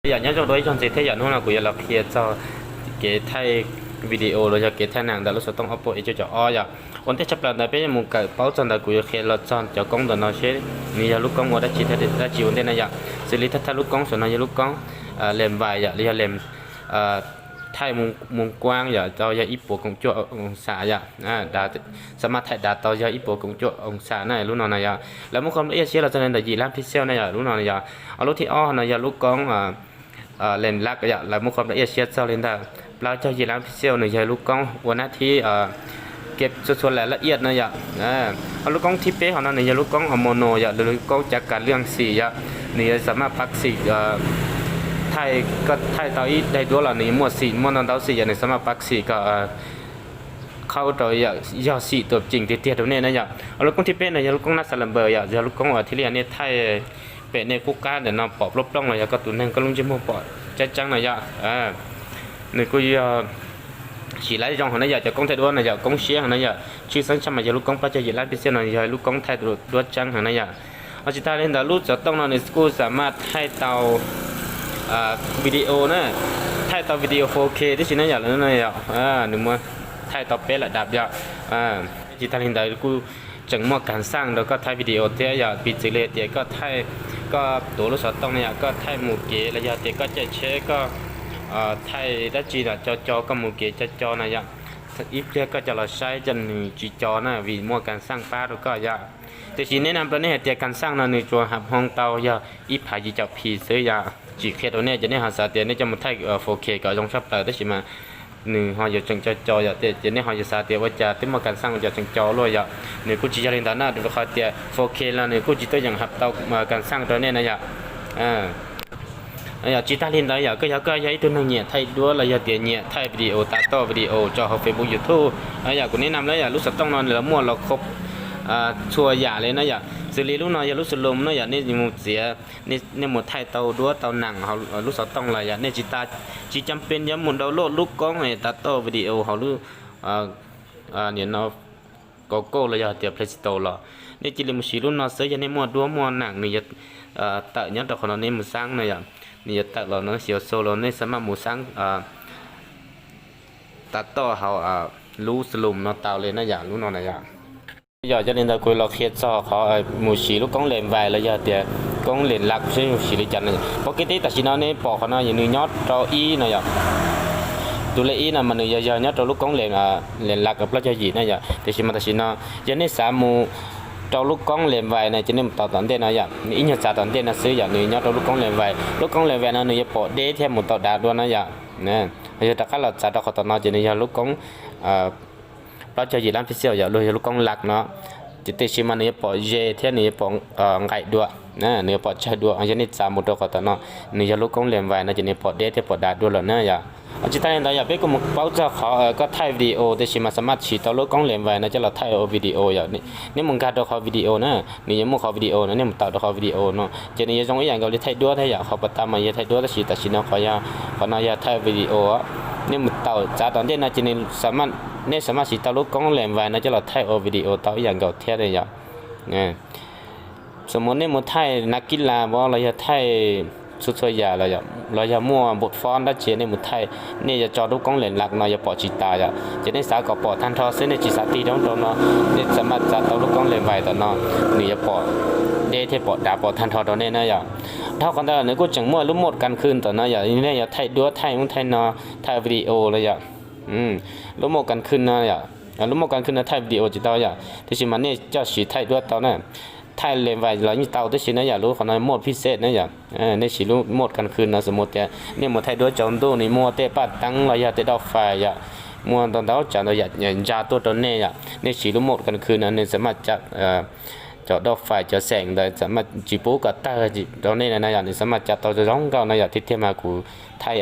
Yog nyob zoo dua ib zaug ntxiv thiab yom, hnub no kuv yuav los qhia txog kev thaij video los yog kev thaij nam ntawm lub xov tooj Oppo A cuaj caum ob yom. Ua ntej tshaj plaws ntawd peb yuav mus kawm paub txog ntawd kuv yuav qhia los txog cov koob ntawm no seb nws yog lub koob ua dab tsi thiab dab tsi ua ntej na yom. Xws li thaij thaij lub koob saum no yog lub koob lens wide yom, los yog lens thaij mum kuab yom, tau yog ib puas kaum cuaj oo xas yom, xa maj thaij dav tau yog ib puas kaum cuaj oo xas na lub no na yom. Lawv muab qhov nplaj ib siab los txog li ntawm yim lab pixel na yom, lub no na yom. Lub thib ob no yog lub koob lens large yom, lawv muab qhov nplaj ib siab txog li ntawm plaub caug yim lab pixel, nws yog lub koob ua nab thib kev txhua txhua laj laj iaj na yom. Ho lub koob thib peb hov no nws yog lub koob mono yom, lub koob cav kas liaj xim yom, nws yuav xa maj pav xim, thaij koj thaij tau ib daim duab los nws yuav muaj xim, muaj ntau ntau xim yom, nws xa maj pav xim kom qhaub rau yog xim tuam ceem tiag tiag rau nej na yom. Ho lub koob thib peb no yog lub koob nab xa las npaws yom, yog lub koob uas thiaj li nej thaij pem nej qub qab ntawm no pom plooj plooj los yog koj tus neeg koj lub ntsej muag pom tseeb tseeb no yom. Nws kuj yog siv lab zoo hov na yom, cov koob thaij duab no yom, koob siab hov na yom, tshwj xeeb tshaj mas yog lub koob plaub caug yim lab pixel no yog lub koob thaij duab tseeb hov na yom. Ho tsis tas li ntawd lub xov tooj no nws kuj xa maj thaij tau video na, thaij tau video four K tib si na yom, nws muaj thaij tau peb lab dab yom. Tsis tas li ntawd kuj tseem muaj kas xaj rau koj thaij video thiab yom, piv txwv li tias koj thaij, koj tuav lub xov tooj na yom, koj thaij mus kev los yog tias koj caij tsheb koj thaij dab tsi los co co koj mus kev co co na yom, ib pliag koj coj los saib coj nws tsis co na vim muaj kas xaj pab rau koj yom. Tiam sis nej nam rau nej hais tias kas xaj no nws tsuas ham hoo tau yog ib phav yim caum phi xwb yom. Tsis qhia rau nej ces nej ho xav tias nej coj mus thaij four K kom zoo tshaj plaws tab sis mas nws ho yuav tseem co co yom, ces nej ho yuav xav tias ua cas twb muaj kas xaj ua cas tseem co luaj yom. Nws kuj tsis yog li ntawd na, rau qhov tias four K los nws kuj tsis tuaj yeem ham tau kas xaj rau nej na yom. Yog tsis tas li ntawd yom, koj yog, koj yog ib tug neeg nyiam thaij duab los yog tias nyiam thaij video, tav toj video tso hauv Facebook, YouTube, yog kuv nim no lawm yom, lub xov tooj no nws muaj los khob txhua yam li na yom. Xws li lub no yog lub xu lom no yom, nej mus txiav, nej mus thaij tau duab tau nam hauv lub xov tooj los yom, nej tsis tas, tsis cam pes yuav mus download lub koob tav toj video hauv lub, nim no, Google los yog tias Play Store los, nej cia li mus siv lub no xwb. Yog nej muaj duab muaj nam nws yuav tawm nyob rau qhov no, nej mus xaab no yom, nws yuav tawm los no, xyov xo los nej xa maj mus xaab tav toj hauv lub xu lom no tau li na yom, lub no na yom. Yog, yog li ntawd kuv los qhia txog qhov mus siv lub koob lens wide los yog tias koob lens large seb mus siv li cas no. Pom kev teb tam sim no nej pom qhov no nws nyob rau ib no yom. Tus lej ib no mas nws yog, yog nyob rau lub koob lens large plaub caug yim na yom. Tiam sis mas tam sim no yog nej xav mus rau lub koob lens wide no ces nej mus tau tom ntej no yom, nws ib nyuag txav tom ntej no xwb yom, nws nyob rau lub koob lens wide. Lub koob lens wide no nws yuav pom deb thiab mus tau dav dua na yom. Yog rov qab los txav rau qhov tom no ces nws yog lub koob plaub caug yim lab pixel yom, los yog lub koob large no. Ces tiam sis mas nws yuav pom ze thiab nws yuav pom nqaim dua, nws yuav pom tsawg dua. Yog nej txav mus rau qhov tom no, nws yog lub koob lens wide no ces nws pom deb thiab pom dav dua lawm na yom. Tsis tas li ntawd yog peb kuj mus paub txog qhov koj thaij video, tiam sis mas xa maj siv tau lub koob lens wide no coj los thaij ua video yom. Nej mus nkag rau qhov video na, nws yuav muaj qhov video no, nej mus taum rau qhov video no ces nws yuav zoo ib yam nkaus li thaij duab thiab yom. Qhov pas tas mas yog thaij duab tab sis tam sim no qhov, qhov no yog thaij video. Nej mus taum txav tom ntej no ces nws, nej xa maj siv tau lub koob lens wide no coj los thaij ua video tau ib yam nkaus thiab yom. Xws mus nej mus thaij nav kib las los yog thaij txhua txhua yam los yog muaj npum fob dab tsi nej mus thaij, nej yuav tso lub koob lens large no yuav pom tsis tas yom. Ces nej xav kom pom tag nrho xwb, nej tsis xav tig rau rau no, nej xa maj txav tau lub koob lens wide tom no, nws yuav pom deb thiab pom dav pom tag nrho rau nej na yom. Dhau qhov ntawd nws kuj tseem muaj lub mode kas khw tom no yom, nej yuav thaij duab thaij ub thaij no, thaij video los yom. Lub mode kas khw no yom, lub mode kas khw no thaij video tsis tau yom, tiam sis mas nej coj siv thaij duab tau na. Thaij lens wide los yeej tau tib si na yom, lub qhov no mode pixel na yom. Nej siv lub mode kas khw no xws mus tias nej mus thaij duab tsaus ntuj nws muaj tej paj teeb los yog tej dauj fais yom, muaj ntau ntau tsav ntau yam ntsa tuaj rau nej yom. Nej siv lub mode kas khw no nws xa maj tsa cov dauj fais cov xeem ntawd xa maj tsis pub kom tawg rau nej na yom, nws xa maj tsa tau zoo nkauj no yom. Tiag tiag mas kuv thaij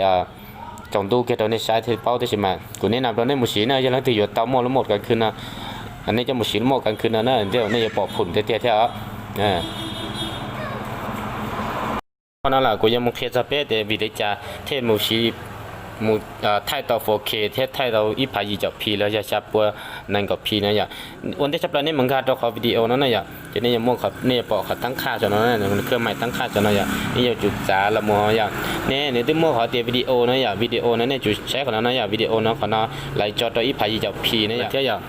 tsaus ntuj kiag rau nej saib thiaj paub, tab sis mas kuv nim no rau nej mus siv na, yog leej twg yuav tau muaj lub mode kas khw no, nej coj mus siv lub mode kas khw no na, nej yuav pom phum tiag tiag thiab. Qhov no los kuv yuav mus qhia txog peb tias vim li cas thiaj mus siv mus thaij tau four K thiab thaij tau ib phav yim caum P los yog xya pua nees nkaum P no yom. Ua ntej tshaj plaws nej mus nkag rau qhov video no na yom, ces nej yuav muaj, nej yuav pom qhov thab qhaj saum no, nws khawb mais thab qhaj saum no yom, nej yuav tsum txav los mus yom. Nej, nws twb muaj qhov tias video no yom, video no nej tsum saib qhov no no yom, video no qhov no lawv tso rau ib phav yim caum P no thiab yom.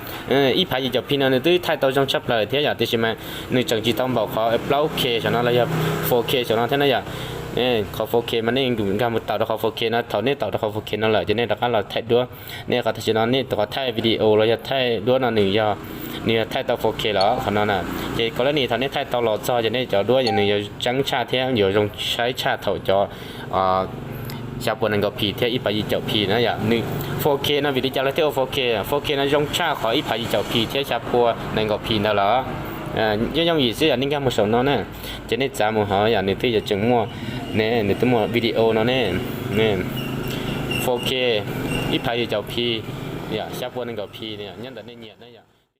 Ib phav yim caum P no nws twb thaij tau zoo tshaj plaws thiab yom, tiam sis mas nws tseem tsis tau npaum qhov plaub K saum no los yog four K saum no thiab na yom. Qhov four K mas nej nkag mus taus rau qhov four K no, thaum nej taus rau qhov four K no lawm ces nej rov qab los thaij duab. Nej qhov tam sim no nej tus qhov thaij video los yog thaij duab no nws yog, nws yog thaij tau four K los qhov no na. Ces kov lab nis thaum nej thaij tau los txog ces nej cov duab nws yuav tseeb tshaj thiab yuav zoo saib tshaj thaum cov xya pua nees nkaum P thiab ib phav yim caum P na yom. Nws four K no vim li cas lawv thiaj ua four K? Four K no zoo tshaj qhov ib phav yim caum P thiab xya pua nees nkaum P ntawd los. Yooj yooj yim xwb yom, nej nkag mus saum no na, ces nej txav mus hov yom, nws twb yuav tseem muaj, ne, nws twb muaj video no ne, four K, ib phav yim caum P, xya pua nees nkaum P, nyob ntawm nej nyiam na yom.